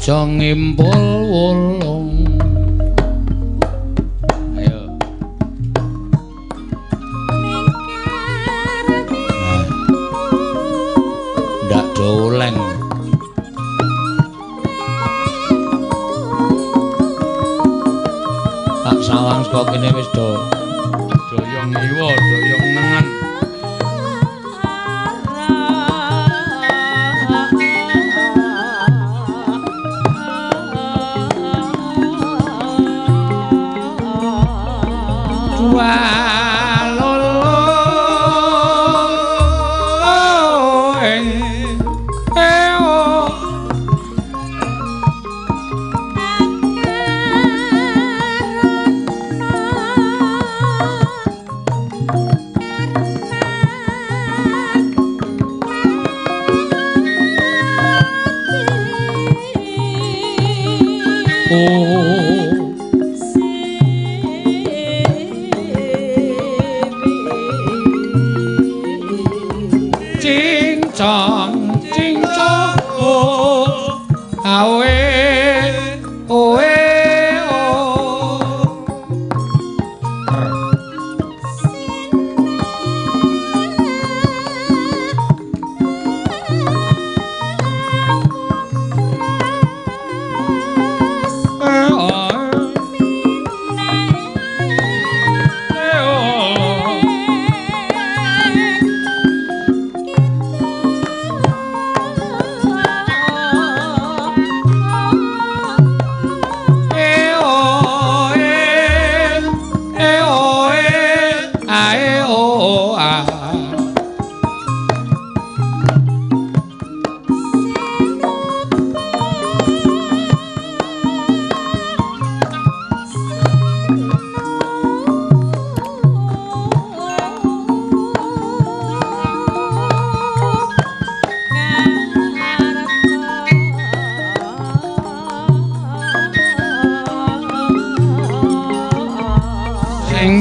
Aja ngimpul wulung. Ayo. Ndak doleng. Tak sawang saka kene wis do doyong iwa, doyong nengen.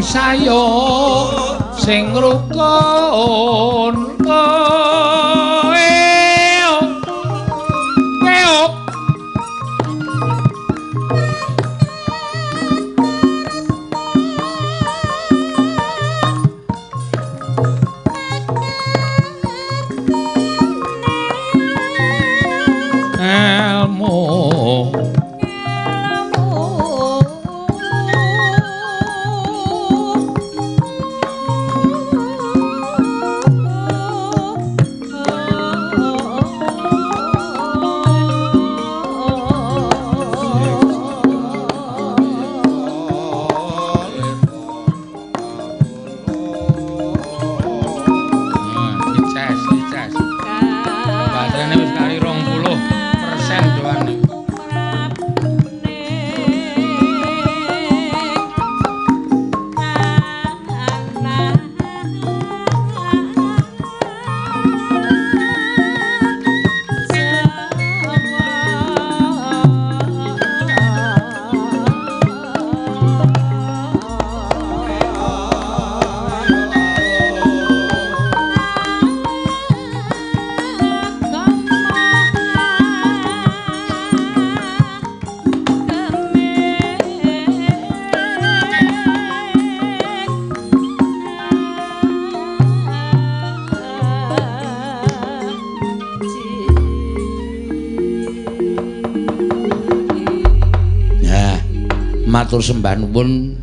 Sayo sing rukun matur sembah nuwun.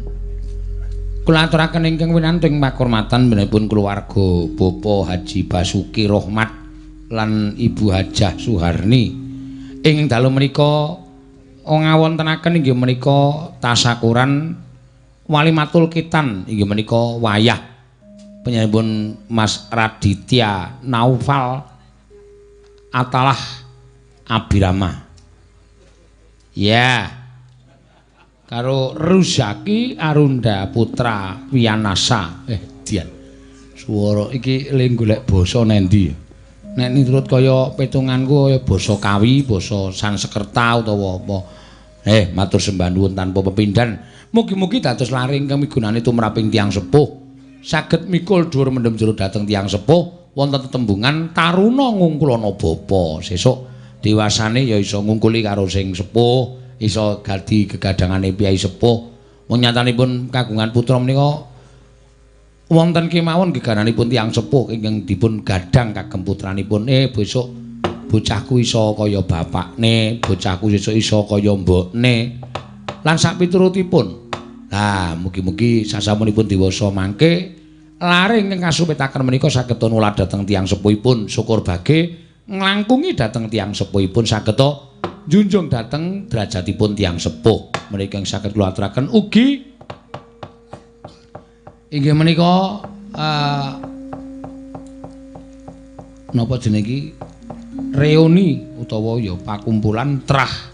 Kula aturaken ingkang winantu ing pakurmatan benipun keluarga Bapak Haji Basuki Rohmat lan Ibu Hajah Suharni. Ing dalu menika ngawontenaken inggih menika tasakuran Walimatul Khitan inggih menika wayah panjenenganipun Mas Raditya Naufal Atalah Abirama. Ya. Karo Ruzaki Arunda Putra Wianasa. Dian. Swara iki le golek basa nendi? Nek niturut kaya petunganku kaya basa Kawi, basa Sanskerta utawa apa. Matur sembah nuwun tanpa pepindhan. Mugi-mugi dados lare ingkang migunani tumraping tiyang sepuh. Saged mikul dhuwur mendem jero dhateng tiyang sepuh wonten tetembungan taruna ngungkulana bapa. Sesuk Dewasane ya iso ngungkuli karo sing sepuh, iso dadi gegadhangane piyai sepuh. Wong nyatanipun kagungan putra menika wonten kemawon gegananipun tiyang sepuh ingkang dipun gadhang kagem putranipun. Besok bocahku iso kaya bapakne, bocahku sesuk iso kaya mbokne. Lan sapiturutipun. Lah, mugi-mugi sasampunipun dewasa mangke lare ingkang kasupitaken menika saged nulad dhateng tiyang sepuhipun, syukur bage nglangkungi dhateng tiyang sepuhipun saged njunjung dhateng derajatipun tiyang sepuh. Menika ingkang saged kula aturaken ugi inggih menika napa jenenge iki reuni utawa ya pakumpulan trah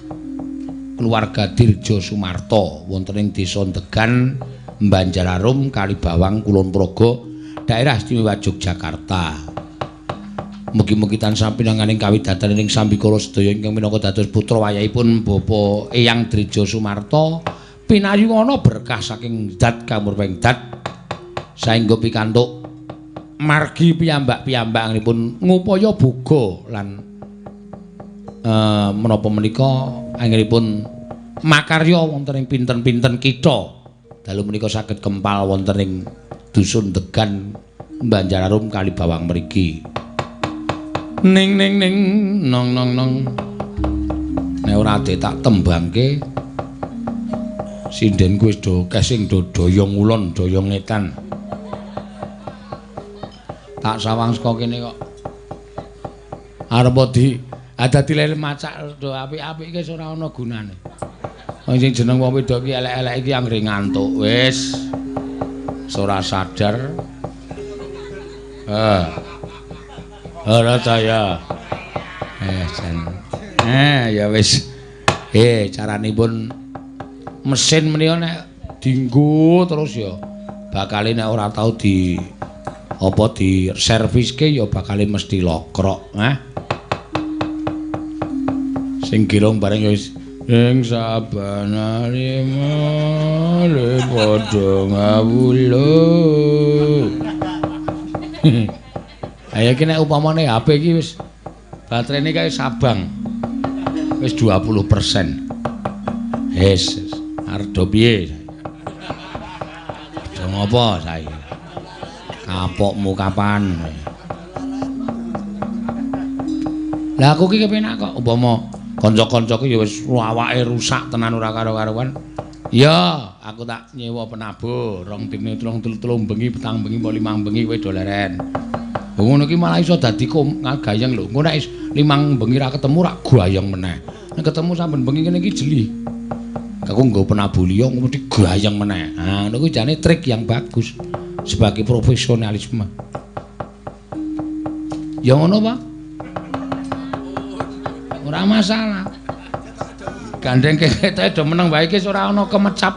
keluarga Dirjo Sumarto wonten ing Desa Ndegan, Banjararum, Kalibawang, Kulon Progo, Daerah Istimewa Yogyakarta. Mugi-mugi tansah pinanganing kawidatan ing sambikala sedaya ingkang minangka dados putra wayahipun Bapak Eyang Dirjo Sumarto pinayungana berkah saking zat kamurweng dat saengga pikantuk margi piyambak-piyambakipun ngupaya boga lan menapa menika anggenipun makarya wonten ing pinten-pinten kitha dalu menika saged kempal wonten ing dusun Degan, Banjararum, Kalibawang mriki. Ning ning ning nong nong nong. Nek ora tak tembangke sindenku wis do akeh sing do doyong ulon doyong ngetan. Tak sawang saka kene kok arep di dadi lele macak do apik-apik iki wis ora ana gunane. Wong sing jeneng wong wedok iki elek-elek iki anggere ngantuk wis ora sadar. Ora ta ya. Jan. Ya wis. Caranipun mesin menika nek dinggo terus ya bakale nek ora tau di apa di serviske ya bakale mesti lokrok, ha. Sing girong bareng ya wis ing sabanane male padha ngawula. Ayo iki nek upamane HP iki wis baterene kae sabang. Wis 20%. Wis arep do piye? Do ngopo saiki? Kapokmu kapan? Lah aku ki kepenak kok upama kanca-kancaku ya wis awake rusak tenan ora karo-karuan. Ya, aku tak nyewa penabuh rong dina telung telung bengi petang bengi apa limang bengi kowe do leren. Ngono ki malah iso dadi gayeng lho. Engko nek limang bengi ra ketemu rak gayeng meneh. Nek ketemu saben bengi kene iki jeli. Aku nggo penabuh liya mesti gayeng meneh. Ha, ngono kuwi jane trik yang bagus sebagai profesionalisme. Ya ngono, Pak. Ora masalah. Gandeng ketoke do meneng wae iki ora ana kemecap.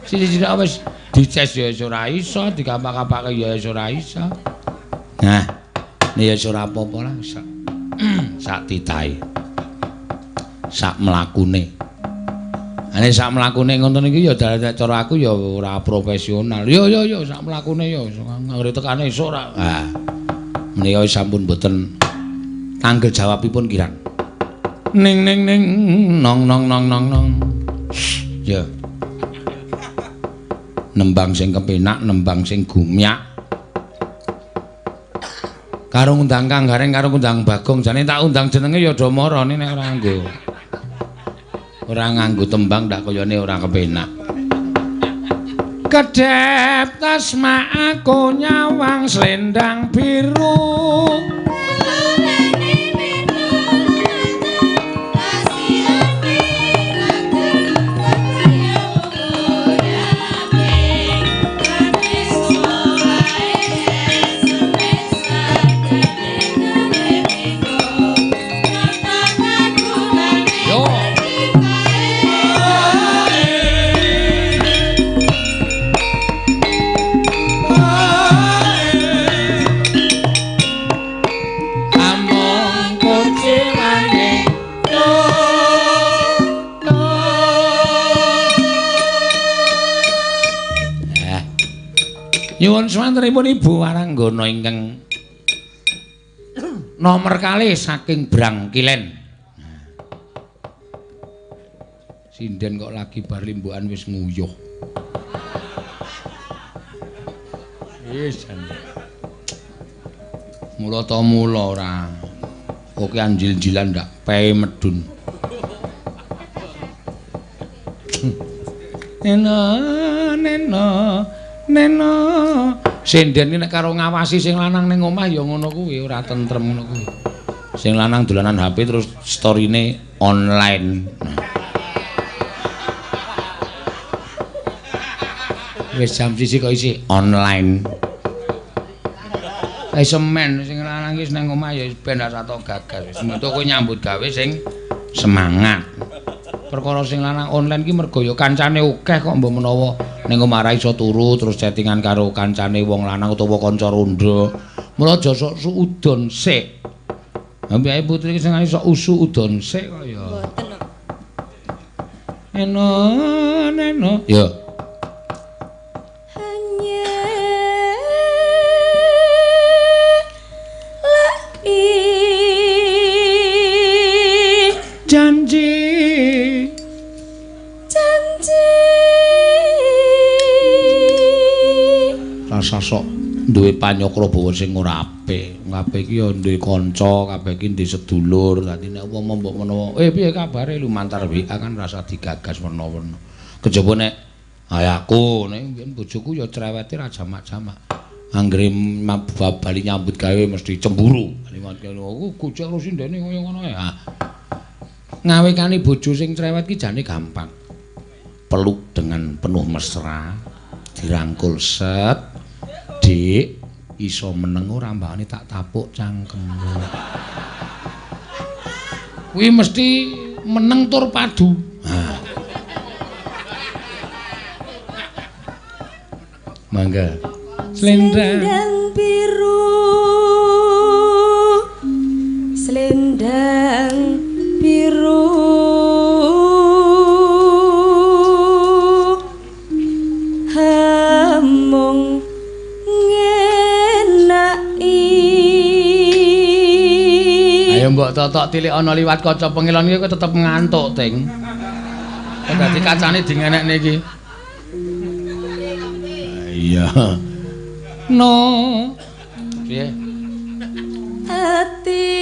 Sithik-sithik wis dices ya wis ora iso, dikapak-kapake ya wis ora iso. Nah, ya wis ora apa-apa lah sak titahe. Sak mlakune. Ane sak mlakune ngoten iki ya cara aku ya ora profesional. Yo yo yo sak mlakune ya anggere tekane esuk ora. Ah. Menika wis sampun mboten tanggel jawabipun kirang. Ning ning ning nong nong nong nong nong. Ya. Nembang sing kepenak, nembang sing gumyak. Karo ngundang Kang Gareng karo ngundang Bagong jane tak undang jenenge ya do marane nek ora nganggo. Ora nganggo tembang ndak kayane ora kepenak. Kedhep tasma aku nyawang slendang biru. Nyuwun swantenipun Ibu Waranggana ingkang nomor kalih saking Brangkilen. Sinden kok lagi bar limbukan wis nguyuh. Wis jan. Mula ta mula ora. Oke anjil-jilan ndak pehe medun. Nena nena nena. Sinden iki nek karo ngawasi sing lanang ning omah ya ngono kuwi, ora tentrem ngono kuwi. Sing lanang dolanan HP terus storyne online. Nah. Wis jam 1 kok isih online. Eh semen sing lanang iki nang omah ya ben ora sato gagas. Wis metu kowe nyambut gawe sing semangat. Perkara sing lanang online ki mergo ya kancane akeh kok mbok menawa ning omah ra iso turu terus chattingan karo kancane wong lanang utawa kanca rondo. Mula aja sok suudon sik. Mbake putri iki sing iso usu udon sik kok ya. Mboten kok. Eno neno. Ya. Hanya lagi janji janji rasa sok duwe panyokra bawa sing ora apik. Kabeh iki ya duwe kanca, kabeh iki duwe sedulur. Dadi nek umpama mbok menawa, piye kabare lumantar WA kan rasa digagas werna-werna. Kejaba nek aku nek mbiyen bojoku ya cerewete ra jamak-jamak. Anggere bali nyambut gawe mesti cemburu. Aku gojek karo sindene kaya ngono ae. Ngawekane bojo sing cerewet ki jane gampang. Peluk dengan penuh mesra, dirangkul set. Dik, iso meneng ora mbakane tak tapuk cangkemmu. Kuwi mesti meneng tur padu. Ha. Mangga. Selendang biru, selendang biru, hamung ngenaki. Ayo mbok totok tilik ana liwat kaca pengilon iki kowe tetep ngantuk, Ting. Kok dadi kacane dingenekne iki. Iya. No. Piye? Ati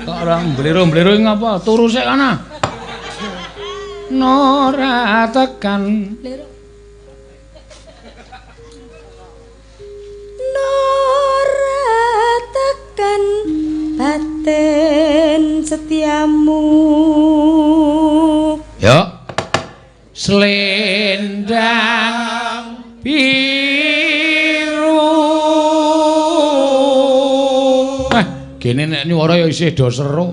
kok ora mblero-mblero ngapa? Turu sik kana. Nora tekan. Nora tekan batin setiamu. Yo. Selendang biru. Gene nek nyuwara ya isih do seru.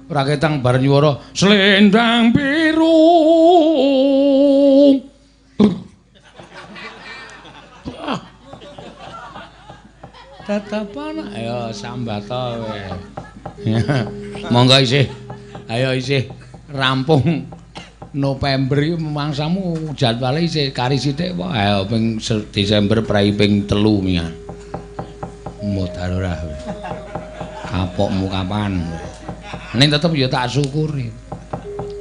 Ora ketang bar nyuwara selendang biru. Tetapan ayo sambata kowe. Monggo isih. Ayo isih rampung November iki mangsamu jadwale isih kari sithik apa? Ayo ping Desember prei ping 3 mingan. Modal ora. Kapokmu kapan? Ning tetep ya tak syukuri.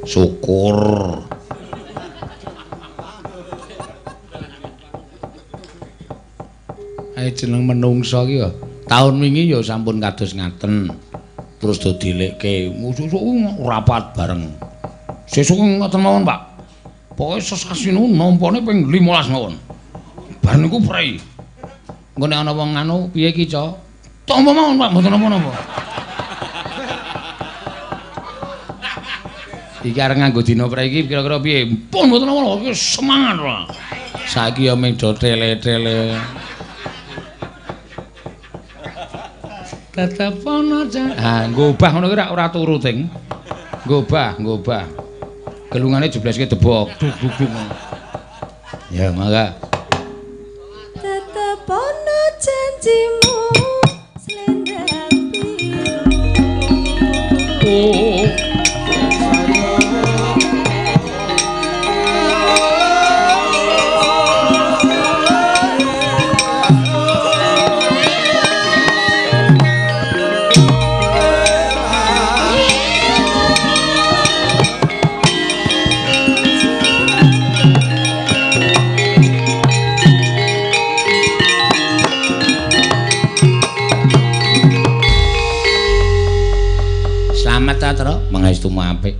Syukur. Ayo jeneng menungsa iki ya. Taun wingi ya sampun kados ngaten. Terus do dilekke, sesuk rapat bareng. Sesuk ngoten mawon, Pak. Pokoke sesasi niku nampane ping 15 mawon. Bar niku prei. Engko nek ana wong anu piye iki, Cok? Tampa mawon, Pak, mboten napa-napa. Iki arep nganggo dina prei iki kira-kira piye? Pun mboten napa-napa, iki semangat, Pak. Saiki ya mung do tele-tele. Tetep ana jan. Ha, ngobah ngono kuwi ora turu, Ting. Ngobah, ngobah. Gelungane jebleske debok, duk duk duk. Ya, mangga. Tetep ana janjimu selendang biru. Oh. Slamet ta, Truk? Pangestumu apik.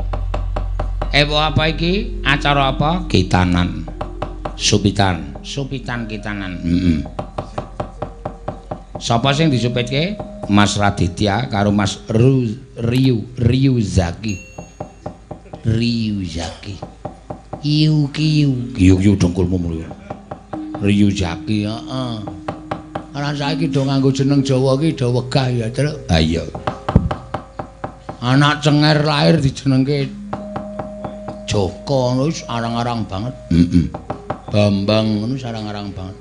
Ewo apa iki? Acara apa? Kitanan. Supitan. Supitan kitanan. Heeh. Sapa sing disupitke? Mas Raditya karo Mas Ryuzaki. Ryuzaki. Iu kiu. Kiu kiu dengkulmu mulu. Ryuzaki, heeh. Ora saiki do nganggo jeneng Jawa iki do wegah ya, Truk. Ha iya. Anak cenger lahir dijenengke Joko ngono wis arang-arang banget. Heeh. Bambang ngono wis arang-arang banget.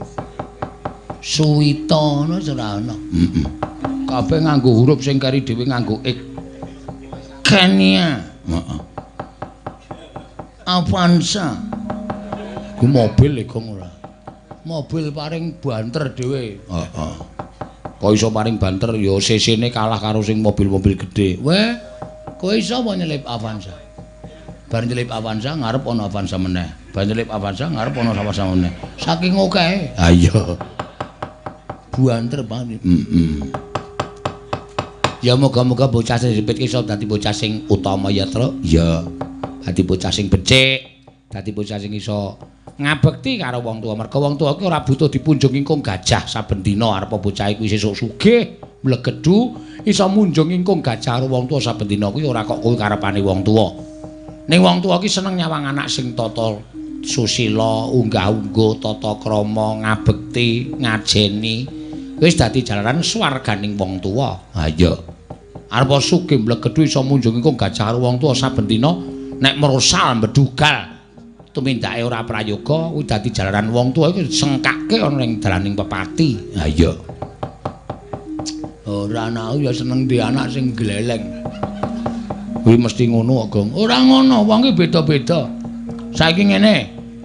Suwita ngono wis ora ana. Heeh. Kabeh nganggo huruf sing kari dhewe nganggo ik. Kenia. Heeh. Avanza. Ku mobil e gong ora. Mobil paring banter dhewe. Heeh. Kok iso paring banter ya cc-ne kalah karo sing mobil-mobil gedhe. Weh, kowe iso apa nyelip Avanza? Bar nyelip Avanza ngarep ana Avanza meneh. Bar nyelip Avanza ngarep ana Avanza meneh. Saking okehe. Ha iya. Banter banget. Heeh. Ya moga-moga bocah sing disepit iso dadi bocah sing utama ya, Truk. Ya. Dadi bocah sing becik, dadi bocah sing iso ngabekti karo wong tuwa. Merga wong tuwa ki ora butuh dipunjung ingkung gajah saben dina arep bocah iku sesuk sugih, mlegedu, iso munjung ingkung gajah karo wong tuwa saben dina kuwi ora kok kuwi karepane wong tuwa. Ning wong tuwa ki seneng nyawang anak sing tata susila, unggah-ungguh, tata krama, ngabekti, ngajeni. Wis dadi jalaran swarganing wong tuwa. Ha iya. Arep sugih mlegedu iso munjung ingkung gajah karo wong tuwa saben dina, nek merosal mbedugal tumindake ora prayoga kuwi dadi jalaran wong tuwa iku sengkake ana ing dalaning pepati. Ha iya. Ora anakku ya seneng duwe anak sing gleleng. Kuwi mesti ngono kok, Gong. Ora ngono, wong ki beda-beda. Saiki ngene,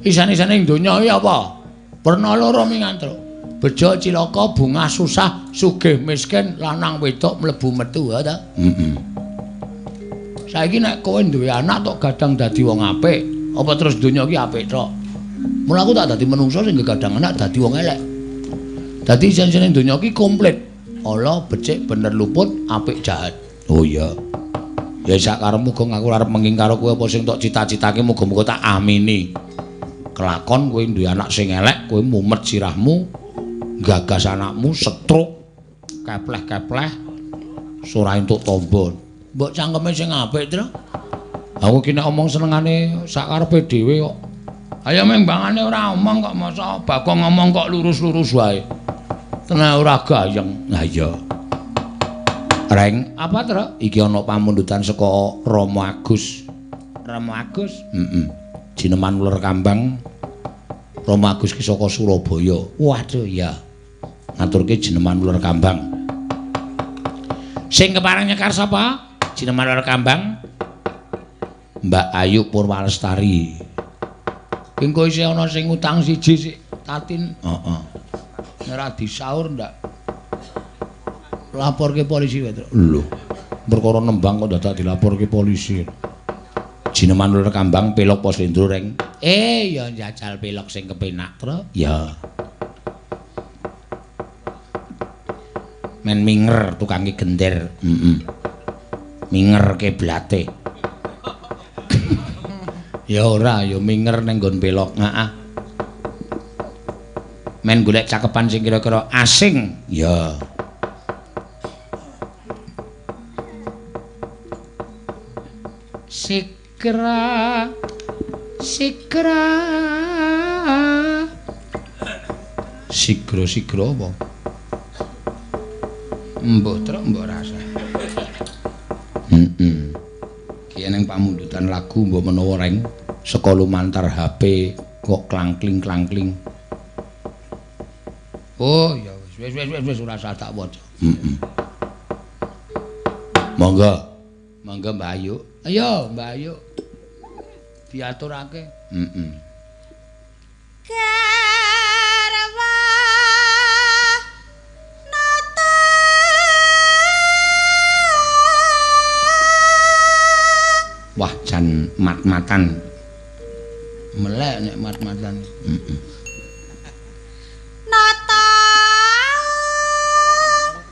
isan-isane ing donya iki apa? Werna loro mingantruk. Bejo cilaka, bungah susah, sugih miskin, lanang wedok mlebu metu, ha ta? Heeh. Saiki nek kowe duwe anak tok gadang dadi wong apik, apa terus donya iki apik tok? Mula aku tak dadi menungso sing gegadang anak dadi wong elek. Dadi isin-isine donya iki komplit. Ala becik bener luput, apik jahat. Oh iya. Ya sak karepmu Gong, aku arep menging karo kowe apa sing tok cita-citake muga-muga tak amini. Kelakon kowe duwe anak sing elek, kowe mumet sirahmu, gagas anakmu setruk, kepleh-kepleh, ora entuk tombo. Mbok cangkeme sing apik, Tru. Aku ki nek omong senengane sak karepe dhewe kok. Ayo membangane ora omong kok masa Bagong ngomong kok lurus-lurus wae. Tenan ora gayeng. Ha iya. Reng, apa, Tru? Iki ana pamundutan saka Rama Agus. Rama Agus? Heeh. Jineman uler kambang. Rama Agus ki saka Surabaya. Waduh, ya. Ngaturke jineman uler kambang. Sing kepareng nyekar sapa? Jineman uler kambang. Mbak Ayu Purwalestari. Engko isih ana sing utang siji sik Tatin. Heeh. Nek ora disaur ndak laporke polisi wae, Truk. Lho, perkara nembang kok dadak dilaporke polisi. Jineman uler kambang pelok apa slendro, Reng? Ya njajal pelok sing kepenak, Truk. Ya. Men minger tukange gender. Heeh. Minger keblate. Ya ora, ya minger ning nggon pelok. Heeh. Men golek cakepan sing kira-kira asing. Ya. Sikra sikra sigra-sigra apa? Mbah Truk mbok rasa. Heeh. Ki eneng pamundutan lagu mbok menawa Reng saka lumantar HP kok klangkling-klangkling. Oh ya wis wis wis wis ora usah tak waca. Heeh. Monggo. Monggo Mbak Ayu. Ayo Mbak Ayu. Diaturake. Heeh. Garwa nata. Wah jan mat-matan. Melek nek mat-matan. Heeh. Nata agung.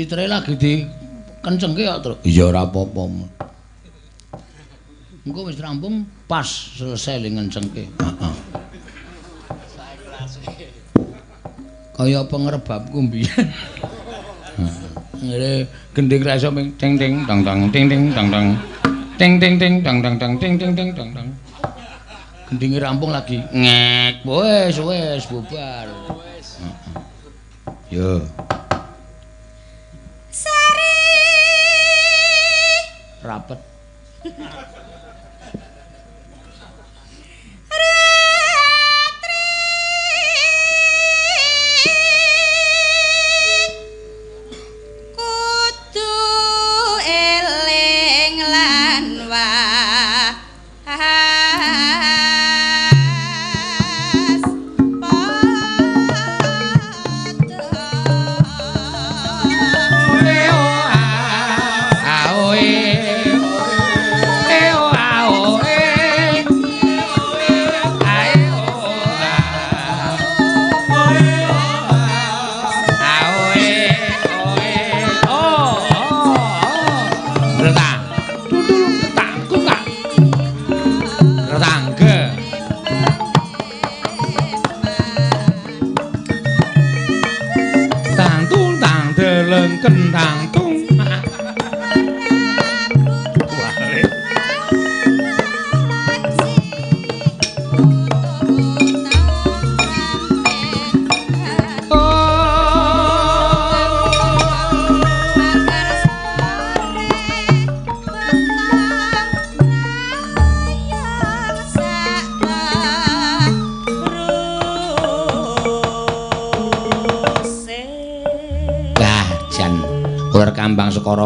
Switere lagi dikencengke kok, Truk. Iya ora apa-apa. Engko wis rampung pas selesai le ngencengke. Heeh. Kaya pengerebabku mbiyen. Ngene gending ra iso ming ting ting tang tang ting ting tang tang. Ting ting ting tang tang tang ting ting ting tang tang. Gendinge rampung lagi ngek. Wis wis bubar. Heeh. Yo. Sari rapet.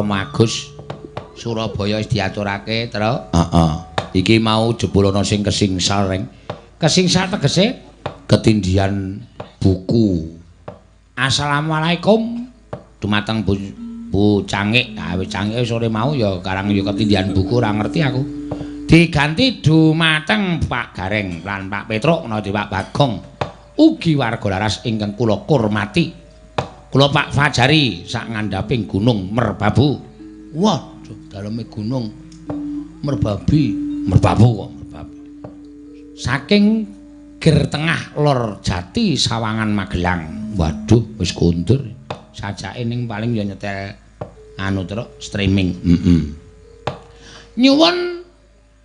Magus Surabaya wis diaturake, Tru. Heeh. Iki mau jebul ana sing kesingsal reng. Kesingsal tegese ketindihan buku. Assalamualaikum dumateng Bu Cangik. Ah wis Cangik sore mau ya karang ya ketindihan buku ora ngerti aku. Diganti dumateng Pak Gareng lan Pak Petruk menawa Pak Bagong. Ugi warga laras ingkang kula kurmati. Kula Pak Fajari sak ngandhaping Gunung Merbabu. Wah, daleme Gunung Merbabi, Merbabu kok Merbabu. Saking Ger Tengah Lor Jati Sawangan Magelang. Waduh, wis kondur. Sajake ning paling ya nyetel anu terus streaming. Heeh. Nyuwun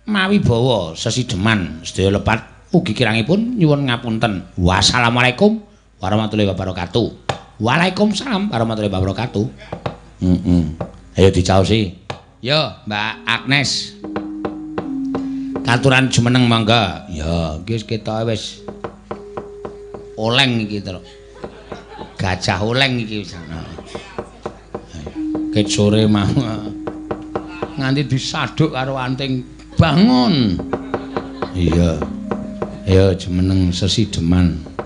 mawi bawa sesideman sedaya lepat ugi kirangipun nyuwun ngapunten. Wassalamualaikum warahmatullahi wabarakatuh. Waalaikumsalam warahmatullahi wabarakatuh. Heeh. Ayo dicaosi. Yo, Mbak Agnes. Katuran jumeneng monggo. Ya, iki wis ketoke wis oleng iki, Truk. Gajah oleng iki wis. Ket sore mau nganti disaduk karo anting bangun. Iya. Ayo jumeneng sesideman.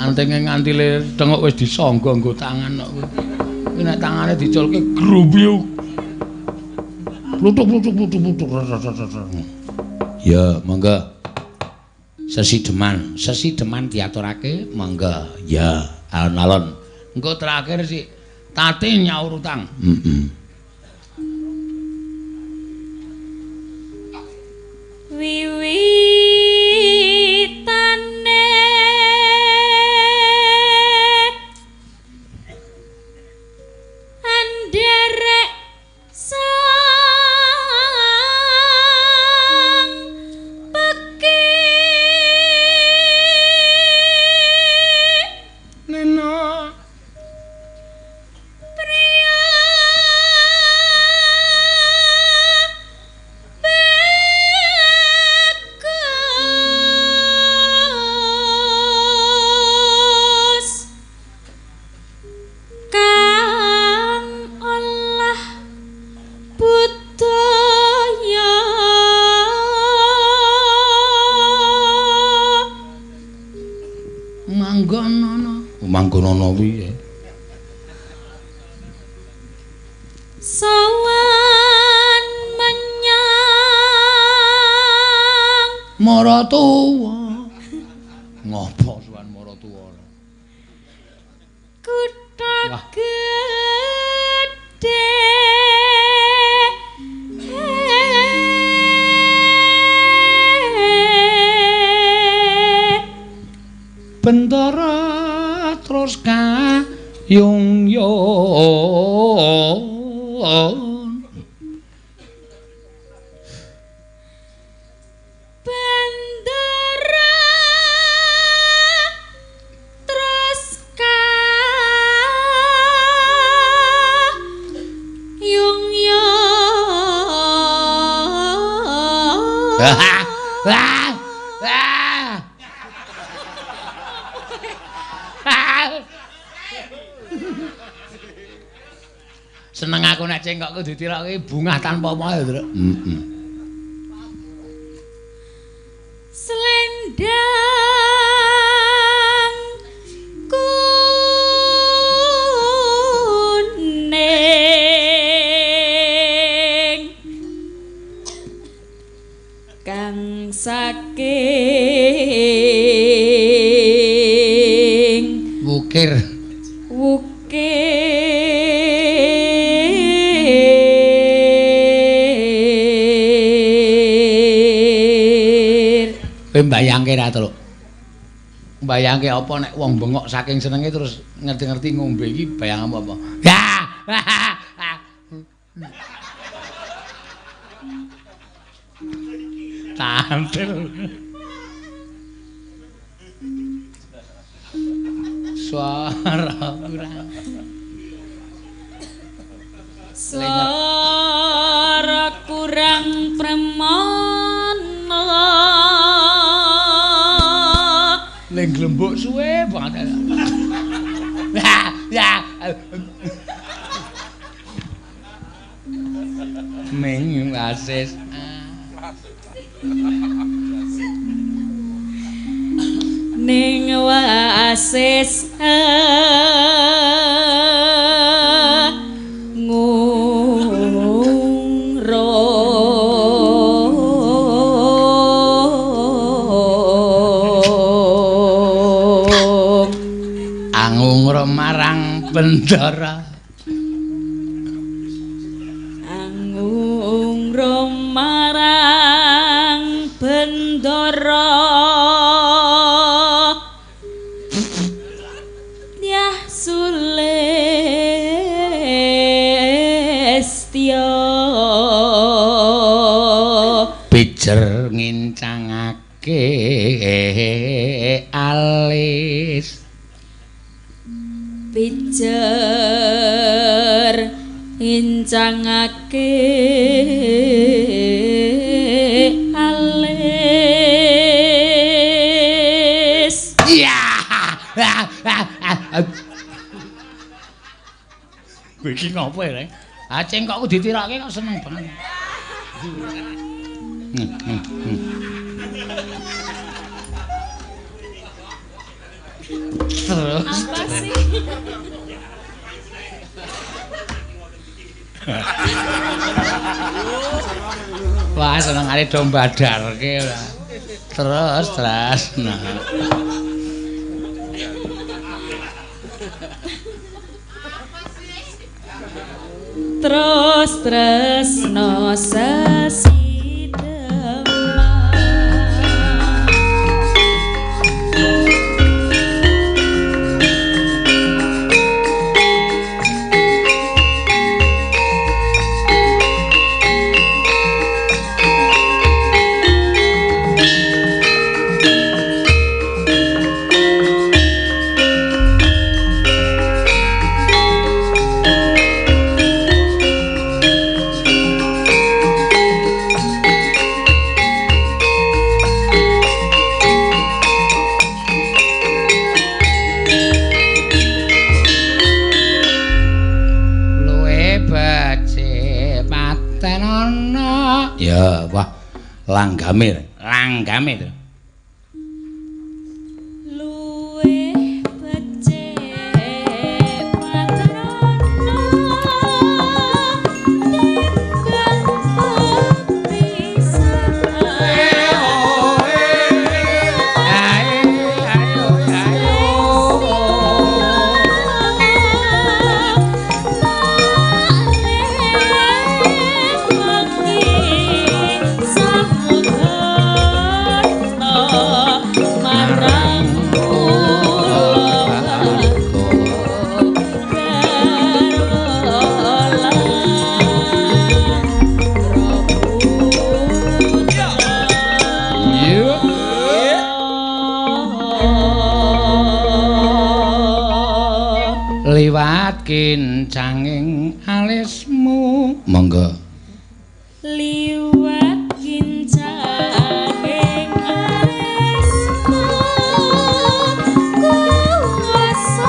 Antinge nganti le tengok wis disangga nggo tangan kok. Kuwi nek tangane diculke grubyuk. Plutuk plutuk plutuk plutuk. Ya, monggo. Sesideman, sesideman diaturake monggo. Ya, alon-alon. Engko terakhir sik Tati nyaur utang. Heeh. Wiwitane anderek sang peki Nena priya bagus kang olah budaya manggon ana. Manggon ana piye? Sowan menyang Maratuwa. Ngopo sowan? Wah. Gedhe Bendara terus kayung yon. Bendara terus kayung yon. Wah, wah, wah. Seneng aku nek cengkokku ditirokke bungah tanpa apa ya, Truk. Heeh. Selendang kuning kang saking Wukir. Wukir. Kowe mbayangke ra, Truk? Mbayangke apa nek wong bengok saking senenge terus ngerti-ngerti ngombe iki bayanganmu apa? Ya. Tampil. Suara kurang. Suara kurang premana. Ning glembuk suwe banget. Ya, ya. Ning wasis. Ning wasis ngurung. Angungra marang Bendara. Angungra marang Bendara. Dyah Sulestya. Pijer ngincangake alis. Pijer ngincangake alis. Iya. Kowe iki ngopo ya, Reng? Ah cengkokku ditirake kok seneng banget. Terus apa sih? Wah, senengane do mbadarke ora. Terus terus nah. Terus tresno sesideman. Ya, wah, langgame, langgame to. Luwih becik patrana timbang pepisahan. Liwat kincanging alismu. Monggo. Liwat kincanging alismu kuwasa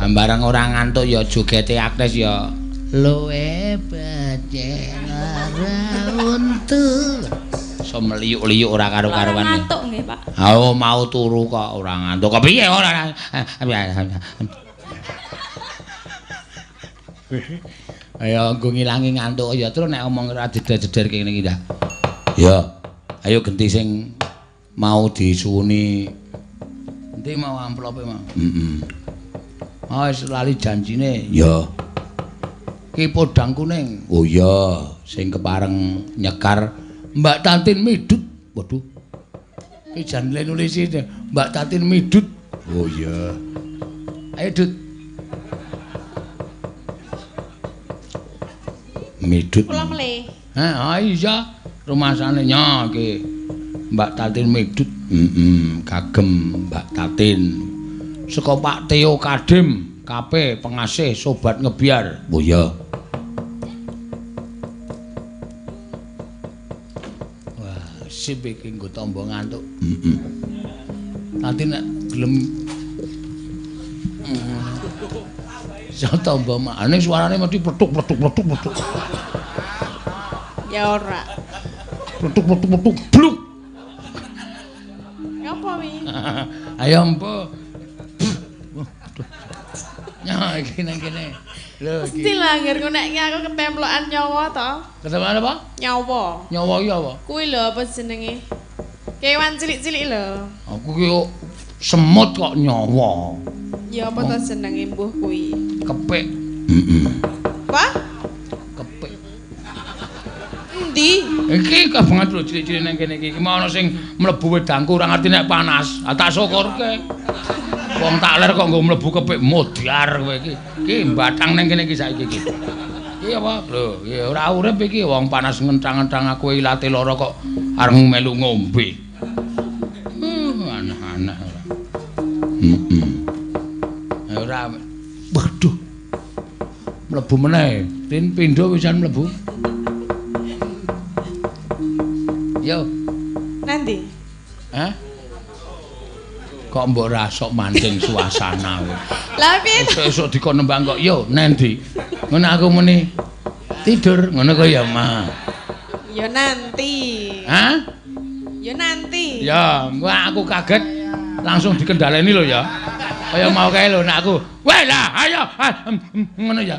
Bareng ora ngantuk ya jogete Agnes ya. Luwe becen ora untu. So mliyuk-liyuk ora karo-karuan. Ora ngantuk nggih, Pak. Ha mau turu kok ora ngantuk. Kok piye ora? Ayo nggo ngilangi ngantuk ya terus nek omong ora jeder-jeder kene iki dah. Ya. Ayo genti sing mau disuwuni. Endi mau amplope mau? Heeh. Oh, wis lali janjine. Ya. Ki podang kuning. Oh iya, sing kepareng nyekar Mbak Tatin Midut. Waduh. Ki jan le nulisi Mbak Tatin Midut. Oh iya. Ayo Dut. Midut. Kula mle. Ha iya, rumasane nya iki Mbak Tatin Midut. Heeh, kagem Mbak Tatin. Saka Pak Teo Kadim, KP pengasih sobat ngebiar. Oh iya. Wah, sip iki nggo tamba ngantuk. Heeh. Nanti nek gelem iso tamba makane suarane mesti pletuk-pletuk pletuk-pletuk. Ya ora. Pletuk-pletuk-pletuk bluk. Ngapa wi? Ayo empo. Ya iki nang kene. Lho iki. Mesti lah ngger nek aku ketemplokan nyawa to. Ketemplokan apa? Nyawa. Nyawa iki apa? Kuwi lho apa jenenge? Kewan cilik-cilik lho. Aku ki semut kok nyawa. Ya apa to jenenge mbuh kuwi? Kepik. Heeh. Apa? Kepik. Endi? Iki kabanget lho cilik-cilik nang kene iki. Iki mau ana sing mlebu wedangku ora ngerti nek panas. Ah tak syukurke. Wong tak ler kok nggo mlebu kepik modyar kowe iki. Iki mbatang nang kene iki saiki iki. Iki apa? Lho, ya ora urip iki wong panas ngentang-ngentang aku ilate lara kok arep melu ngombe. Aneh-aneh ora. Heeh. Ora. Waduh. Mlebu meneh. Tin pindho pisan mlebu. Yo. Nanti. Hah? Kok mbok rasok mancing suasana kowe. Lah piye? Esuk-esuk dikon nembang kok yo nendi. Ngono aku muni tidur ngono kok ya, Ma. Ya nanti. Hah? Ya nanti. Ya, engko aku kaget langsung dikendhaleni lho ya. Kaya mau kae lho nek aku. Weh lah, ayo ngono ya.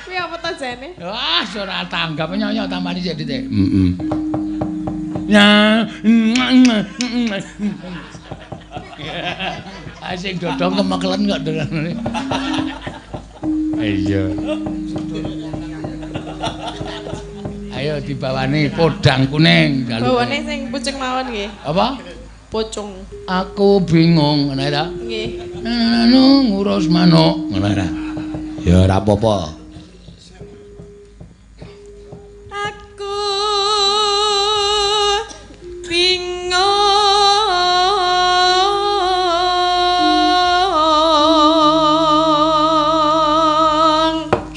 Kuwi apa to jane? Wah, ora tanggap nyonya tampani sik titik. Heeh. Ya. Sing dodong kemekelen kok dodongane. Iya. Ayo dibawani podang kuning. Bawane sing pucung mawon nggih. Apa? Pucung. Aku bingung ngono ta? Nggih. Anu ngurus manuk ngono ta. Ya ora apa-apa. Aku bingung.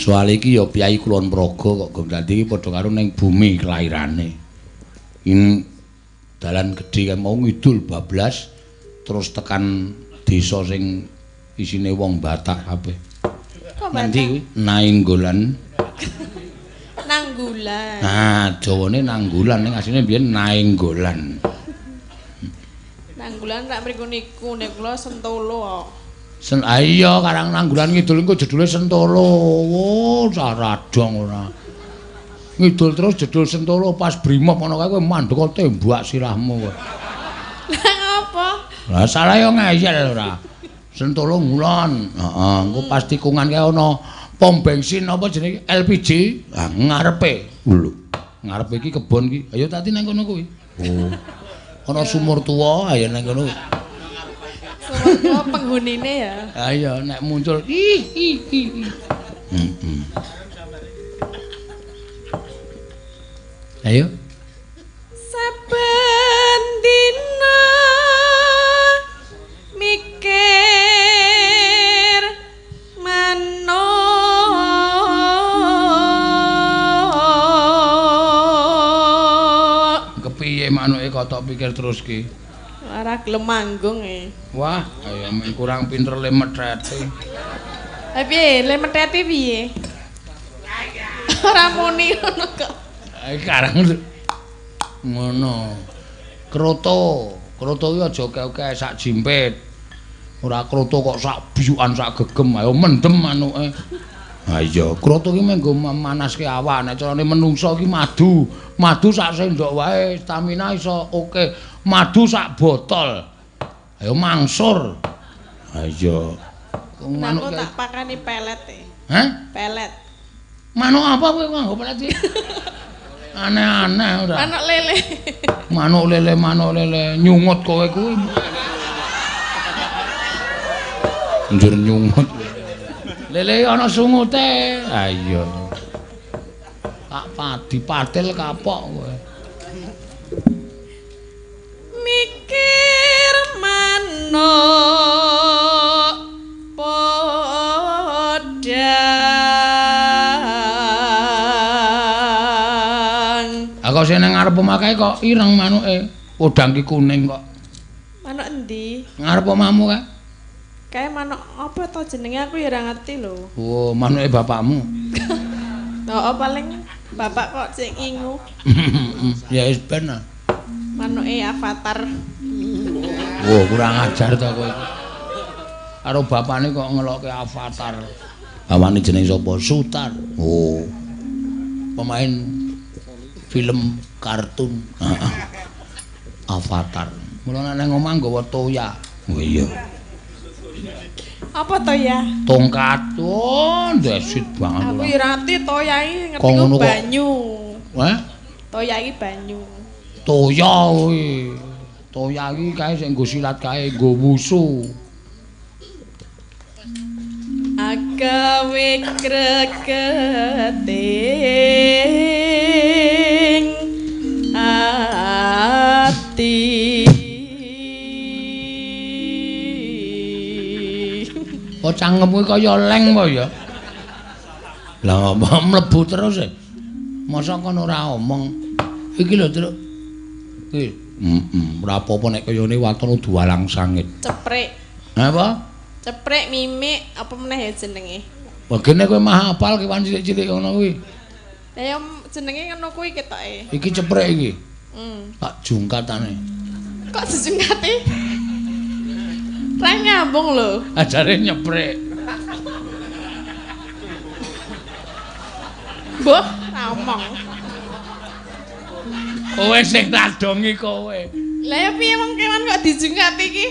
Soale iki ya piyai Kulon Progo kok dadi padha karo ning bumi kelairane. Ing dalan gedhe kae mau ngidul bablas terus tekan desa sing isine wong Batak kabeh. Nanti kuwi Nainggolan. Nanggulan. Nah, jawane Nanggulan ning asline biyen Nainggolan. Nanggulan rak mriku niku nek kula Sentolo kok. Sen iya karang Nanggulan ngidul engko jedule Sentolo. Wo, saradong ora. Ngidul terus jedul Sentolo pas brimob ana kae kowe mandeka tembak sirahmu kowe. Lah ngapa? Lah salah yo ngeyel ora. Sentolo ngulon. Heeh, engko pas tikungan kae ana pom bensin apa jenenge LPG. Lah ngarepe. Lho, ngarepe iki kebon iki. Ayo tati nang kono kuwi. Oh. Ana sumur tuwa, ayo nang kono. Sumur tuwa penghunine ya. Ayo nek muncul ih ih ih. Heeh. Ayo. Saben dina mikir manuk. Kepiye manuke kok tok pikir terus ki? Ora gelem manggung e. Wah, ayo men kurang pinter le methete. Lah piye, le methete piye? Ora muni ngono kok. Karang ngono. Kroto, kroto iki aja akeh-akeh sak jimpit. Ora kroto kok sak biyukan sak gegem, ayo mendem manuke. Ha iya, kroto iki mung nggo manaske awak, nek carane menungso iki madu. Madu sak sendok wae stamina iso oke. Madu sak botol. Ayo mangsur. Ha iya. Manuk tak pakani pelet e. Hah? Pelet. Manuk apa kowe nganggo pelet iki? Aneh-aneh ora. Manuk lele. Manuk lele, manuk lele, nyungut kowe kuwi. Njur nyungut. Lele ana sungute. Ha iya. Tak padi patil kapok kowe. Mikir manuk podang. Aku sing nang ngarep omah kae kok ireng manuke. Podang ki kuning kok. Manuk endi? Ngarep omahmu kae. Kae manuk apa to jenenge aku ya ora ngerti lho. Oh, manuke bapakmu. Heeh, paling bapak kok sing ngingu. Ya wis ben. Manuke Avatar. Oh, kurang ajar to kowe iki. Karo bapakne kok ngelokke Avatar. Bapakne jenenge sapa? Sutar. Oh. Pemain film kartun. Avatar. Mula nek nang omah nggawa toya. Oh iya. Apa toya? Tongkat. Oh, ndesit banget. Aku ya ora ngerti toya iki ngerti ku banyu. Hah? Toya iki banyu. Toya kuwi. Toya iki kae sing nggo silat kae nggo wusu. Agawe kreketing ati. Kok cangkemmu kaya leng apa ya? Lah apa mlebu terus e? Masa kon ora omong. Iki lho, Truk. Iki. Heeh, ora apa-apa nek kayane waton udu walang sangit. Ceprek. Apa? Ceprek mimik apa meneh ya jenenge? Wah, gene kowe mah hafal kewan cilik-cilik ngono kuwi. Lah ya jenenge ngono kuwi ketoke. Iki ceprek iki. Heeh. Tak jungkatane. Kok dijungkati? Ra nyambung lho. Ajare nyeprek. Mbah, ra omong. Kowe sing radongi kowe. Lah ya piye wong kewan kok dijungkati iki?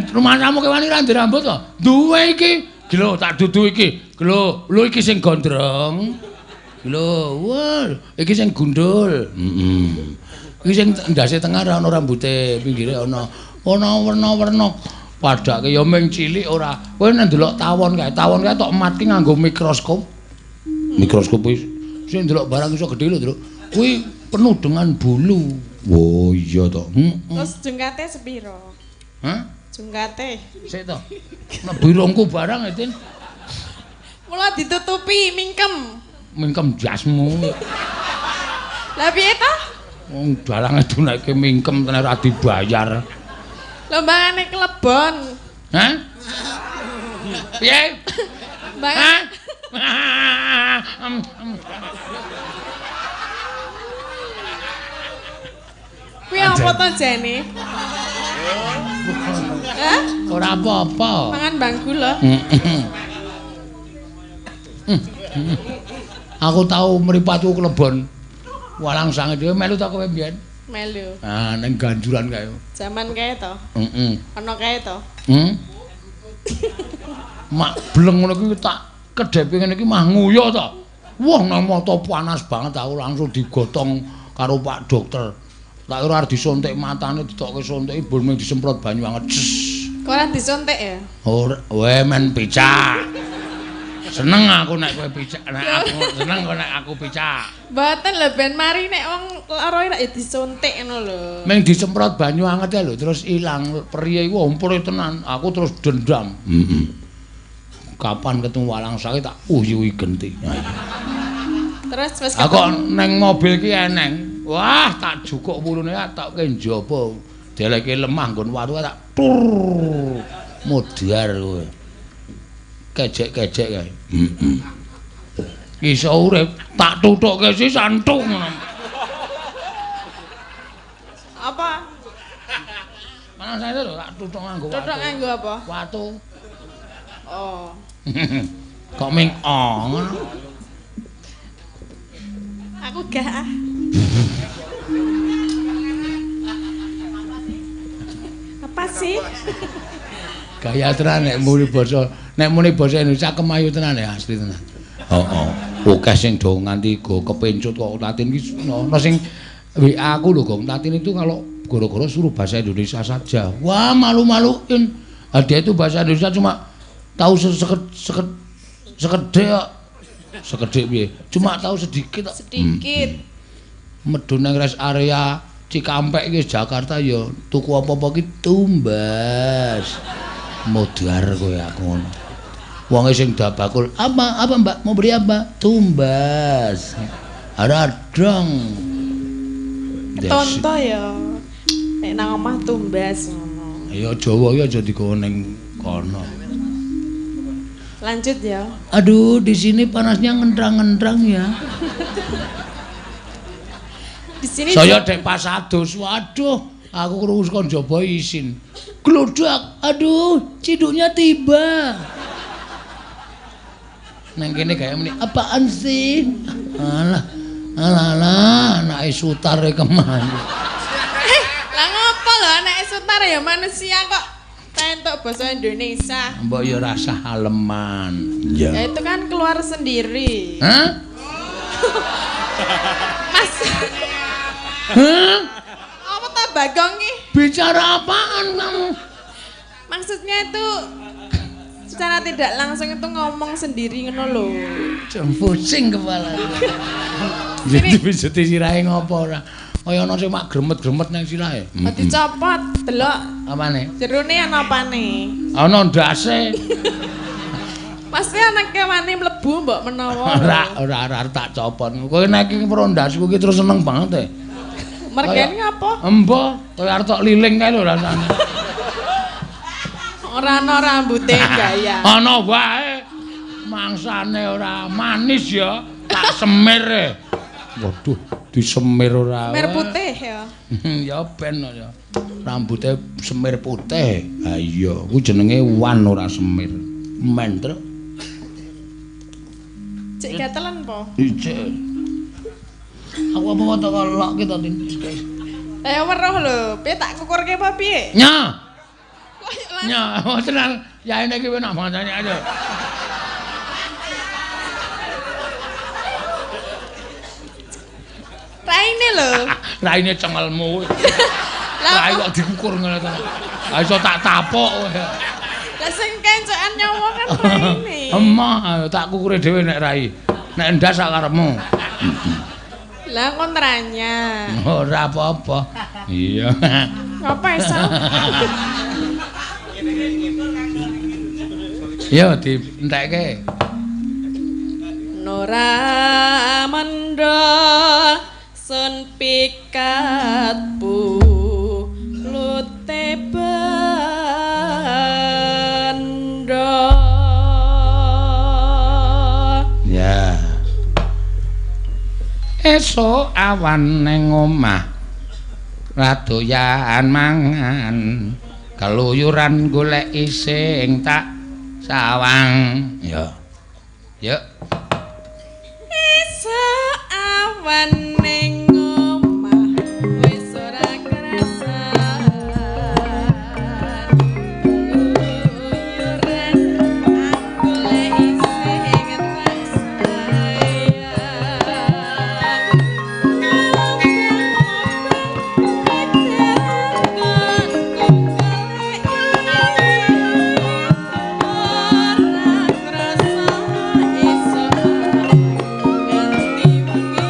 Rumahmu kewan iki ra ndek rambut to? Duwe iki. Lho tak dudu iki. Lho, lho iki sing gondrong. Lho, wah, iki sing gundul. Heeh. Iki sing ndase tengah ora ana rambute, pinggire ana ana werna-werna. Padake ya ming cilik ora. Kowe nek ndelok tawon kae, tawon kae tok matki nganggo mikroskop. Mikroskop kuwi sing ndelok barang iso gedhe lho, Truk. Kuwi penuh dengan bulu. Oh iya to. Terus jungkate sepiro? Hah? Jungkate. Sik to. Mlebu irungku barang e, Tin. Mula ditutupi mingkem. Mingkem jasmu. Lah piye to? Wong dalange dunaike mingkem tenan ora dibayar. Lombangane klebon. Hah? Piye? Hah? Kuwi apa to jane? Hah? Ora apa-apa. Mangan bangku lho. Aku tau mripatku klebon. Walang sange dhewe melu ta kowe mbiyen? Melu. Ah, ning ganjuran kae. Jaman kae to? Heeh. Ana kae to? Heeh. Mak bleng ngono kuwi tak kedhepe ngene iki mah nguyuh to. Wah, nang mata panas banget aku langsung digotong karo Pak Dokter. Tak kira arep disuntik matane ditokke suntik ibul mung disemprot banyu anget. Kok ora disuntik ya? Ora, we men picak. Seneng aku nek kowe picak, nek aku seneng kok nek aku picak. Mboten lho ben mari nek wong lara rak ya disuntik ngono lho. Ming disemprot banyu anget lho terus ilang periye iku ompure tenan. Aku terus dendam. Heeh. Kapan ketemu walang sakit tak uyuhi genti. Terus wis aku neng mobil ki eneng. Wah, tak jukuk wulune tak ke njaba. Deleke lemah nggon watu tak tur. Modar kowe. Kejek-kejek kae. Heeh. Iso urip tak tutukke sisan tuk ngono. Apa? Mana saya lho tak tutuk nganggo watu. Tutuk nganggo apa? Watu. Oh. Kok ming oh ngono. Aku gak ah. Apa sih? Gaya tenan nek muni basa Indonesia kemayu tenan ya asli tenan. Heeh. Akeh sing do nganti go kepencut kok Tatin iki ana sing WA aku lho Gong Tatin itu kalau goro-goro suruh bahasa Indonesia saja. Wah, malu-maluin. Dia itu bahasa Indonesia cuma tahu sekedhik. Sekedhik piye? Cuma tahu sedikit. Sedikit. Medun nang rest area Cikampek iki Jakarta ya tuku apa-apa ki tumbas. Modar kowe aku ngono. Wonge sing dabakul, "Apa? Apa Mbak? Mau beli apa?" Tumbas. Ora dong. Ketonto ya. Nek nang omah tumbas ngono. Ya Jawa iki aja digawa ning kono. Lanjut ya. Aduh, di sini panasnya ngentrang-ngentrang ya. Di sini saya dek pas adus, waduh, aku krungu saka njaba isin. Gludak, aduh, ciduknya tiba. Nang kene gaya muni, apaan sih? Alah, alah, alah, anake Sutar e kemana? Lah ngopo lho anake Sutar ya manusia kok entuk basa Indonesia. Mbok ya rasah aleman. Ya itu kan keluar sendiri. Hah? Mas. Hah? Apa ta Bagong iki? Bicara apaan kamu? Maksudnya itu secara tidak langsung itu ngomong sendiri ngono lho. Pusing kepala. Jadi pijeti sirahe ngopo ora? Kaya ana sing mak gremet-gremet nang sirahe. Oh, dicopot, delok. Apane? Jerone ana apane? Ana ndase. Pasti ana kewane mlebu mbok menawa. Ora tak copot. Kowe nek iki pro ndasku iki terus seneng banget e. Mergane ngapa? Embo, kaya arep tok liling kae lho rasane. Ora ana rambute gaya. Ana wae. Mangsane ora manis ya, tak semir e. Waduh, disemir ora. Semir putih ya. Ya ben ya. Rambute semir putih. Ha iya, ku jenenge wan ora semir. Mentruk. Cek gatelen po? Ijek. Aku apa tak lokke to, Tin? Lah weruh lho, piye tak kukurke apa piye? Nya. Nya, tenan. Yaene iki enak banget aja. Raine lho. Raine cengelmu. Lah kok dikukur ngono to. Lah iso tak tapuk kowe. Lah sing kencokan nyawa kan raine. Emoh, tak kukure dhewe nek rai. Nek ndas sak karepmu. Lah kontranya. Ora apa-apa. Iya. Ngapa iso? Yo dientekke. Nora mendha sun pikat bulute bendha. Ya. Esuk awan ning omah radoyan mangan keluyuran goleki sing tak sawang. Ya. Yuk. Esuk awan ning omah wis ora krasan keluyuran goleki sing tak sayang. Ora krasa iso nganti wengi.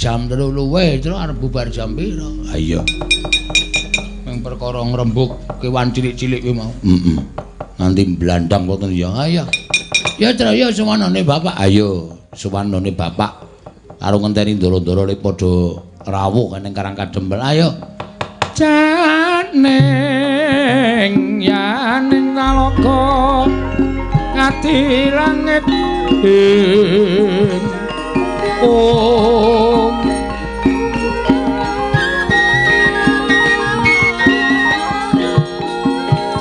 jam 3 luwih, Tru, arep bubar jam pira? Ha iya. Ming perkara ngrembug kewan cilik-cilik kuwi mau. Heeh. Nganti blandang boten ya. Ha iya. Ya Tru, ya suwanane bapak. Ayo, suwanane bapak. Karo ngenteni ndoro-ndoro le padha rawuh ning Karang Kadempel. Ayo. Janing yaning talaga ngati langit ing